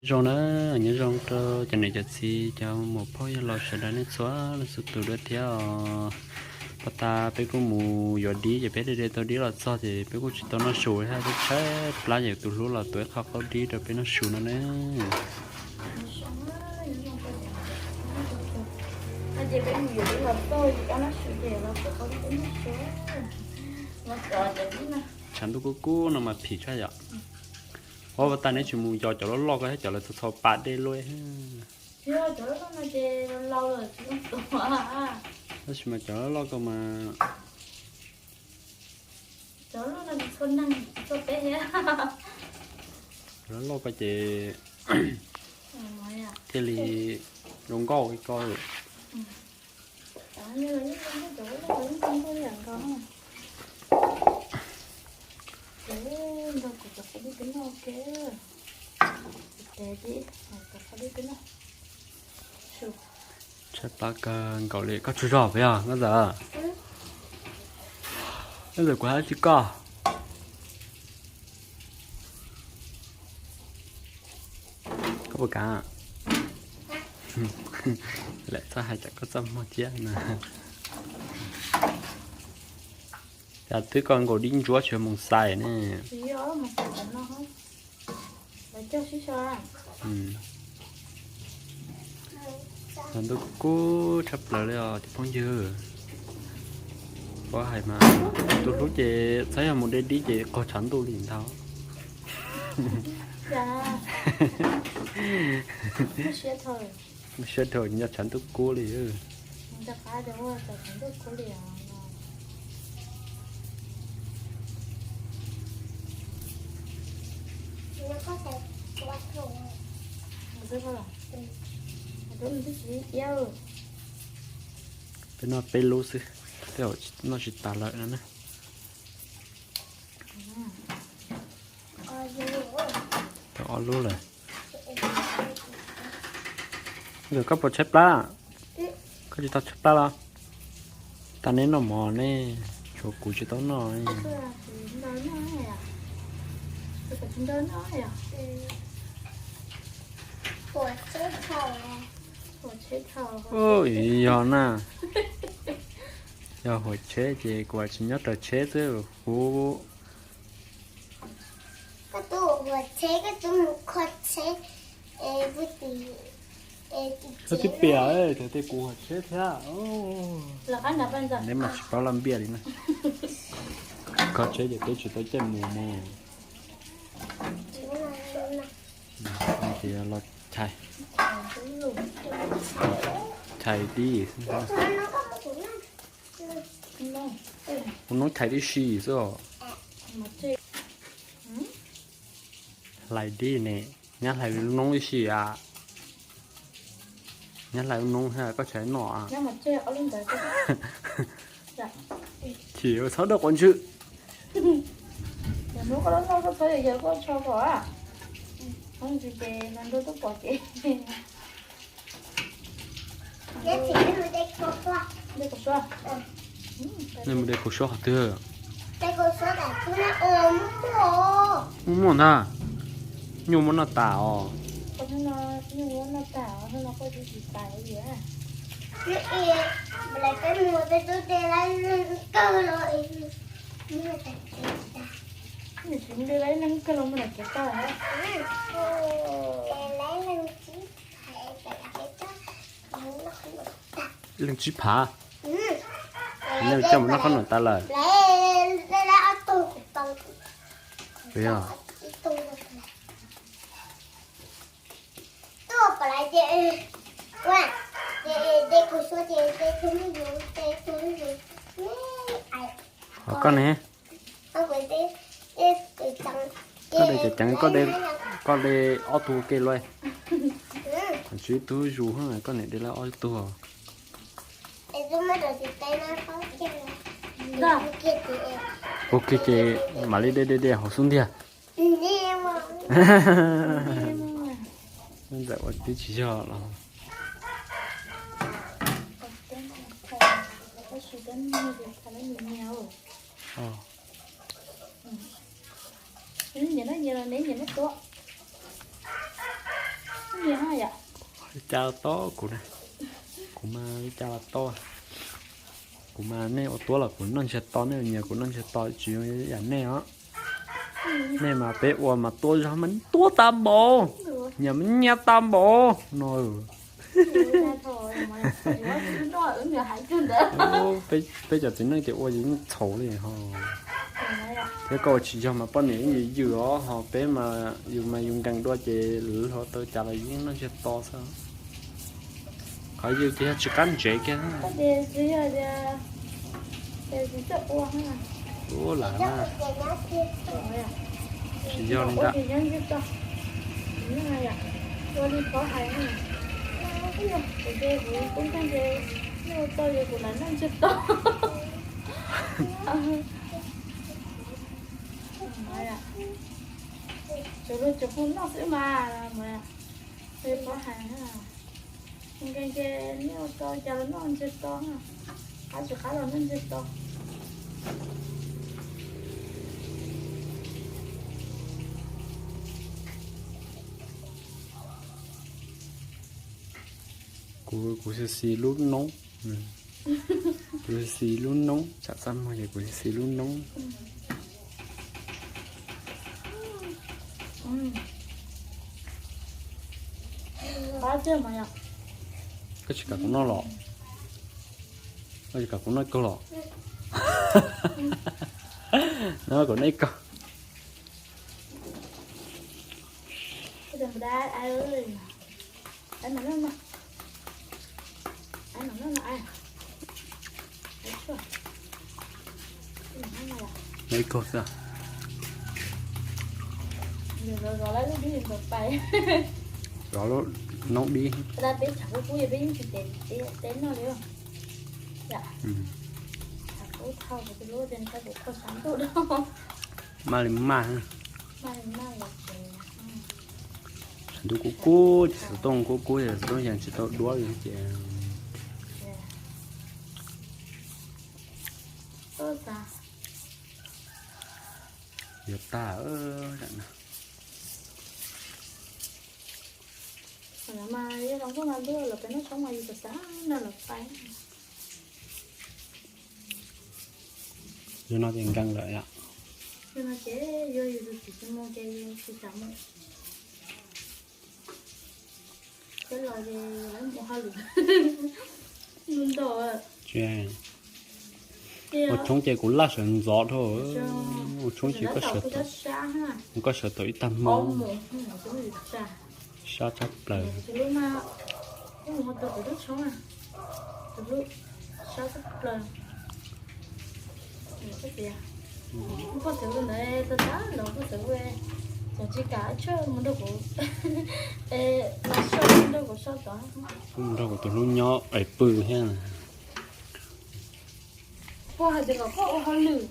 Zoo na, nyob zoo rau cov niam cov txiv cov muam phauj yawg laus sawv daws nej txhua leej txhua tus dua thiab os. Pas tas peb kuj mus yuav dib ces peb de de tau dib los txog ces peb kuj tsis tau noj su thiab, tshaib plab ces tus hlub los tuav ib qho qaub dib rau peb noj su no na. Tshav ntuj kub kub no mas phim tshaj yom. Ua pas tas neb tsis mus yos cov loj loj ko thiab, cov lawv txho txho pas dej luaj. Tab sis mas cov loj loj ko mas, cov loj loj ko ces thiaj li zoo nkauj li ko. Tshaib plab kawg nkaus li, koj tsaug zog peb os Nkauj Ntxawm. Nkauj Ntxawm kuv hais tsis koj. Koj puas kam? Lam txhob hais tsam koj txaj muag thiab na. Cas twb koj nkaus dib ntsuab tsis moos xais ne. Tshav ntuj kub tshaj plaws li os cov phooj ywg. Paub hais mas tus hlub ces txhob yog mus de dib ces qaug tshav ntuj li ntag. Siab dhau nyob tshav ntuj kub li. Peb noj peb lub xwb, tej zaum noj tsis tas lawm no na. Tau ob lub lawm. Nkawd koj puas tshaib plab? Koj tsis tau tshaib plab los? Tas neb noj mov ne, tshuav kuv tsis tau noj. Yog na, yog huam tsheb ces kuv tsis nyob raws tsheb xwb kuv. Koj twb piam, tej kuv huam tsheb thiab. Neb mas tsis paub laj npiaj li na. Kho tsheb ces peb tsis tau caij mus ne. Ces los chais, chais dib xwb. Ua noob chais tib si xwb os. Hlais dib ne, nyab hlais lub noob ib si a. Nyab hlais lub noob thiab koj tsis noj a. Chim txhob dawj quav ntswg. Nej mus de kaus suab qhov twg? Muaj muaj ntag. Nyuj muab noj tas os. Leej tsib phav. Nej coj mus noj qhob noom tas lawm. Ho koj ne? Koj de cov ceev, koj de ob tug ke luaj. Tswv tug zus, koj niam de lawm ob tug. Ua kiag ces mam li de de de hauv xub ntiag. Ntxawm ua tib tsis yog los. Ua cas los tau kuv na, kuv mas ua cas los tau. Kuv mas nej ua tuab los kuv noj ntsiag to, nej ua nyias kuv noj ntsiag to, tsis zoo yam nej os. Nej mas peb ua mas tuab zog mas tuab tag npaum, nyias mas nyias tag npaum no. Peb cov txiv neej ces ua yeej txhaum li ho. Thiab koj ua tsis yog mas poj niam yeej yws yws os, ho peb mas yus mas yus nkees dua ces lwv hlo tau cas los yeej noj ntsiag to xwb. Qhov yws ces yog tsis qab ntsev kiag. Ua lam na, tsis yog li ntawd. Tsuas luag tsuas phooj noj xwb mas, peb pov hais, nkees ces nej ua tau cas los noj ntsiag to, qab tsis qab los noj ntsiag to. Kuv, kuv xis xis lub noob, kuv xis xis lub noob, tsam txaj muag ces kuv xis xis lub noob. Koj tsis kam kuv noj los? Koj tsis kam kuv noj ib kaug los? Noj kuv noj ib kaug. Noj ib kaug xwb. Zov lub noob dib. Maj li maj. Sab ntuj kub kub ces xov tooj kub kub ces xov tooj yeej tsis tau duab li ces. Yuav tag. Yog no ces nkees lawm yom. Yog no ces yog yus tus txiv tsis mus ces yus tsis kam mus. Peb los ces lawv mus hauj lwm ntau. Ua tshoob ces kuv laj sawv ntxov dhau. Ua tshoob ces koj sawv tau ib tag hmo. Sab tshaj plaws. Kuv nrog kuv tus hlub nyob es pw thiab. Pog hais tias kom koj ua hauj lwm.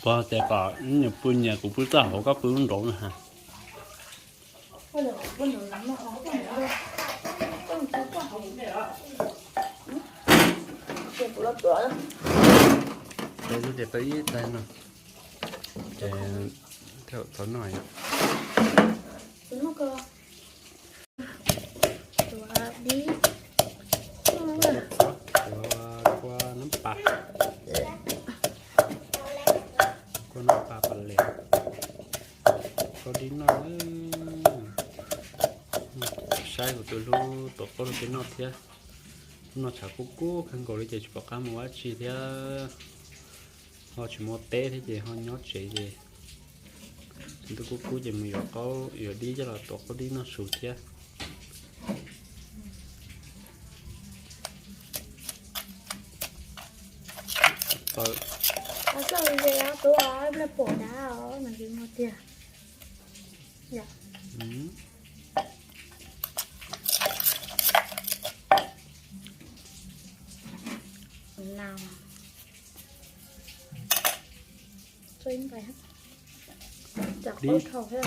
Pog hais tias kom nyias pw nyias, kuv pw txaj hauv koj pw lub nraud na ha. Ces tias peb ib tag no ces thiaj tau noj yom. Kua nab pas, kua nab pas pas lias, kua dib noj. Saib kuv tus hlub tuav qaub rau peb noj thiab. Hnub no tshav kub kub kawg nkaus li ces tsis pom qab mus ua dab tsi thiab, ho tsis muaj teb thiab ces ho nyob tsev ces. Tshav ntuj kub kub ces mus yuav qaub yuav dib coj los tuav qaub dib noj su thiab.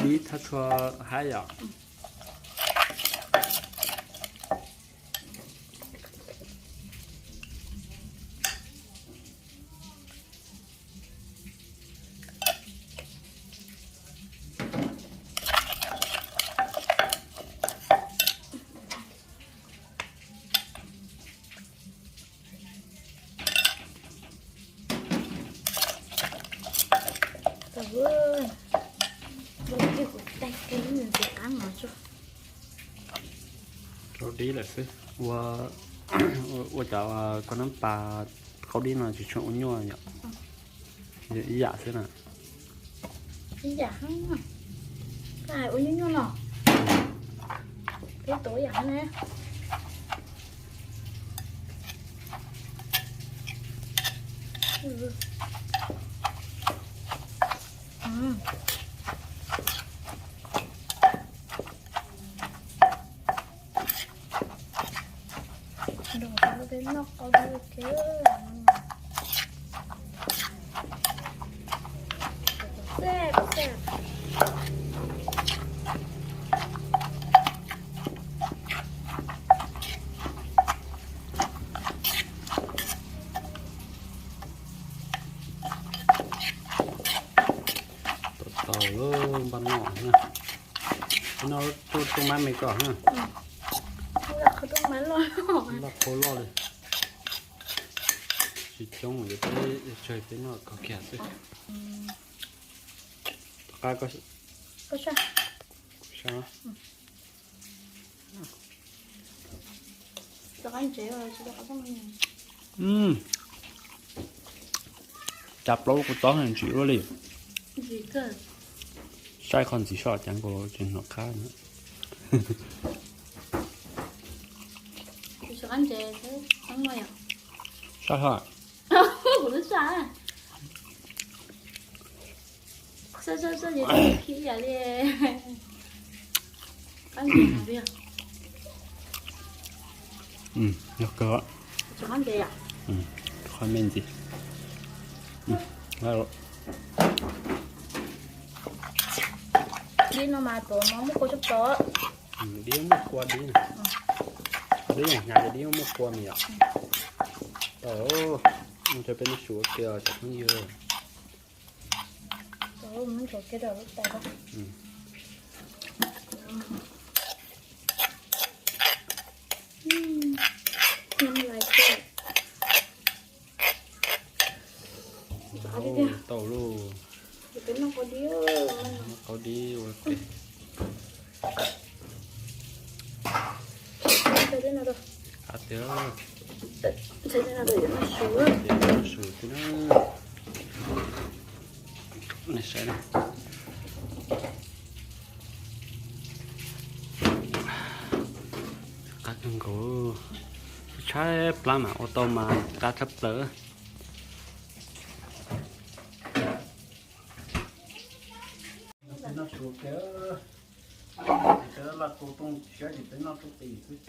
Dib thaj tsho haib yom. Ua dib lawm xwb, ua cov koj nab pas qaub dib no tsis tshua ua nyuaj yom, ib yam xwb na. Ib yam, ua nyuaj nyuaj no, peb tuav yam na. Nrog peb noj qau dib ua ke. Tau tau lub npaj noj na. Noj rooj mab me kom na. Noj qhov loj li. Tsis coob, yuav peb tsawg peb noj kho kiag xwb. Tom qab koj saj. Cas plaub lub kua txob ntsim ua li. Saib qhov ntxiv soj cas nkaus tsis hnov qab na. Soj ho. Yog kawg. Qhov me ntxiv. Dib no mas tuav no muaj kua tshaj plaws. Dib muaj kua dib. Qhov dib hnyav ces dib muaj kua mas yom. Tau, mus rau peb noj su ua ke cov phooj ywg. Tau lauj. Noj qau dib ua ke. Qab tiag. Noj su xwb na. Nej saib na. Qab kawg nkaus. Tshaib plab mas ua tau mas qab tshaj plaws. Peb noj su kiag, peb laj tu tooj siab ces peb noj tuaj pem xwb.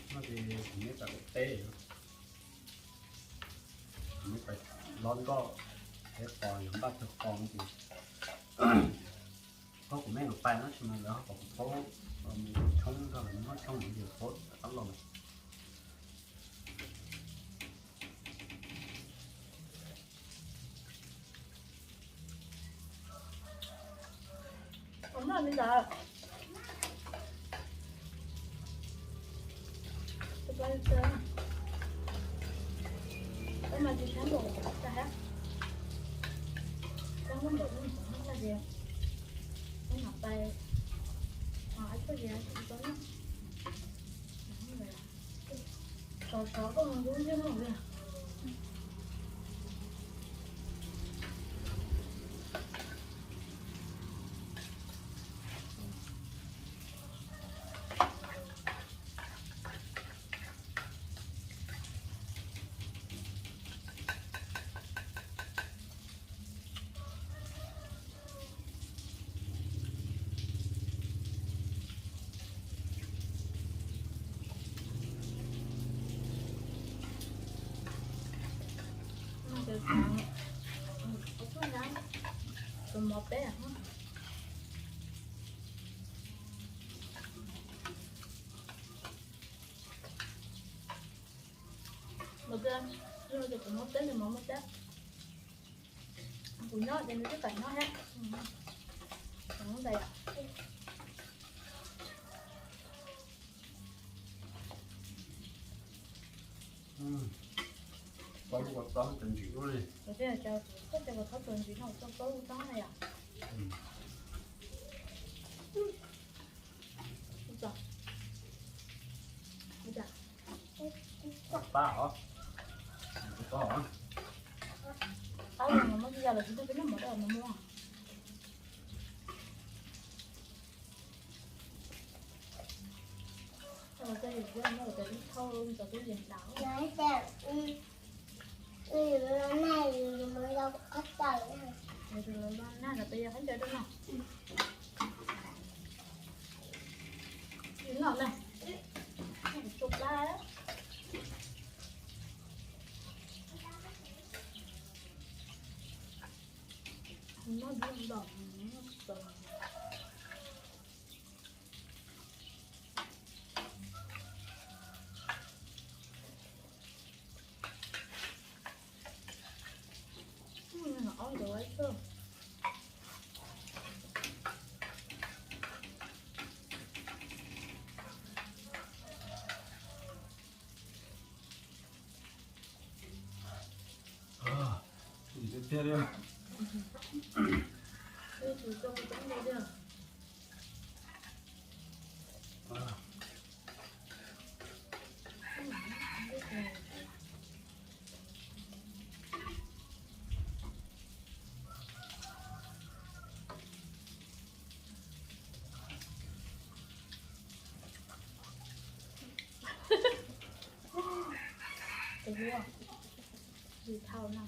No ces kuv neb pais ua teb, kuv neb pais lob nkoj, peb qos yog npaj tawg qos no ces, thaub kuv mej los pais no tsis mas lawv ho kom kuv thaub mus tshoob nrog lawv muab tshoob mus ces thaub rov qab los lawm. Xov koj mus ntub ntsej muag li. Tus mov peb. Tus mov peb, tus mov peb. Kuv nyob ces nws twb kam nyob thiab. Paub lub kua txob txaus ntsim ua li. Koj cov kua txob txaus ntsim no tau paub lub txob na yom. Pab os. Pab os, no muab tib yam los tsis tau peb noj mov dab no muab. Ua tej yus muab ua tej ib thauj rau tub yees dav. Yus los nag los peb yog khaub ncaws rau no. Yus noj na, tsuas plab. Noj dub ntom. Tiag tiag li. Tus hlub, tus thau no.